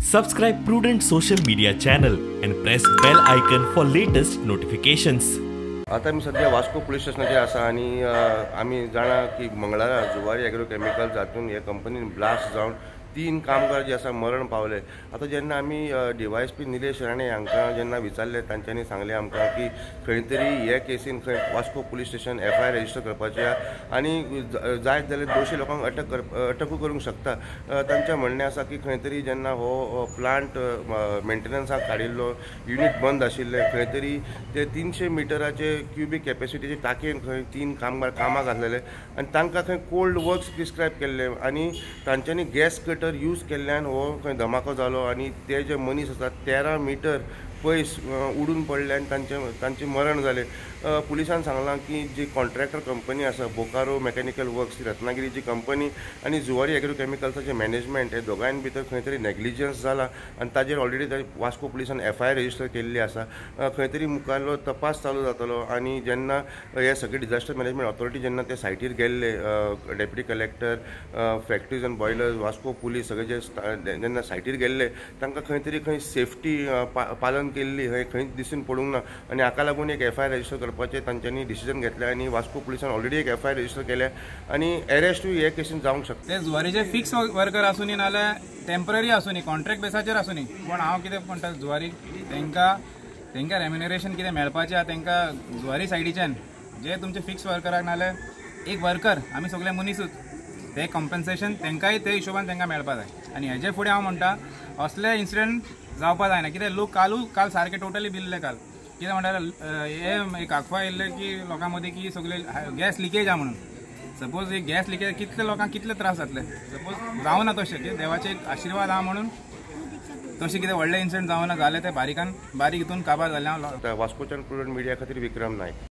Subscribe Prudent Social Media channel and press bell icon for latest notifications. आता आमी सध्या Vasco police स्टेशनाचेर आसा आनी आमी जाणा की मंगळारा जुवारी एग्रो केमिकल जातून हे कंपनीन ब्लास्ट जावन 3 कामगार जे आसा मरण पावले. आतां जेन्ना आमी DYSP Nilesh Rane हांकां जेन्ना विचारले तांच्यांनी सांगलें आमकां की खंय तरी हे केसीन खंय Vasco police station FIR register करपाचें आहा आनी जायत जाल्यार दोशी लोकांक अटकूय करूंक शकता. तांचें म्हणणें आसा की खंय तरी जेन्ना हो प्लांट मेंटेनन्साक काडिल्लो, युनीट बंद आशिल्लें, खंय तरी ते 300 मिटराचे क्युबीक कॅपेसिटीचे टाकयेन खंय 3 कामगार कामाक आसलेले आनी तांकां खंय कोल्ड वर्क्स प्रिस्क्रायब केल्ले आनी तांच्यांनी गॅस कटर यूज केल्ल्यान हो खंय धमाको जालो आनी ते जे मनीस आसात 13 मिटर पयस उडून पडले आनी तांचें मरण जालें. पुलिसान सांगलां की जी कॉन्ट्रॅक्टर कंपनी आसा बोकारो मेकॅनिकल वर्क्स रत्नागिरीची कंपनी आनी जुवारी एग्रो केमिकल्साचें मॅनेजमेंट हे दोगांय भितर खंय तरी नेग्लिजन्स जाला आनी ताजेर ऑलरेडी वास्को पुलिसान FIR register केल्ली आसा. खंय तरी मुखारलो तपास चालू जातलो आनी जेन्ना हे सगळे डिजास्टर मॅनेजमेंट ऑथॉरिटी जेन्ना ते सायटीर गेल्ले, deputy collector, factories and boilers, Vasco police सगळे जे जेन्ना सायटीर गेल्ले तांकां खंय तरी खंय सेफ्टी पालन केल्ली हे खंय दिसून पडूंक ना आनी हाका लागून एक FIR register करपाचें तांच्यांनी डिसिजन घेतलें आनी वास्को पुलिसान ऑलरेडी एक FIR register केल्या आनी एरेस्टूय हे केसीन जावंक शकता. ते जुवारीचे फिक्स वर्कर आसूनी नाल्यार टेंपररी आसूनी, कॉन्ट्रॅक्ट बेसाचेर आसूनी, पूण हांव कितें म्हणटा जुवारी तांकां रेम्युनरेशन कितें मेळपाचें आहा तांकां जुवारी सायडीच्यान जे तुमचे फिक्स वर्कराक नाल्यार एक वर्कर आमी सगळे मनीसूच ते कॉम्पन्सेशन तांकांय ते हिशोबान तांकां मेळपा जाय. आनी हेजे फुडें हांव म्हणटा असले इन्सिडंट जावपा जायना. कित्याक लोक काल सारके टोटली बिल्ले. काल कितें म्हणटा हे एक अफवा येयल्ले की लोकां मदीं की सगळे गॅस लिकेज आहा म्हणून. सपोज एक गॅस लिकेज कितले लोकांक कितले त्रास जातले. सपोज जावना तशें की देवाचे एक आशिर्वाद आहा म्हणून तशें कितें व्हडलें इन्सिडंट जावना, जालें तें बारीकान बारीक हितून काबार जालें. हांव वास्कोच्यान प्रुडंट मिडिया खातीर विक्रम नायक.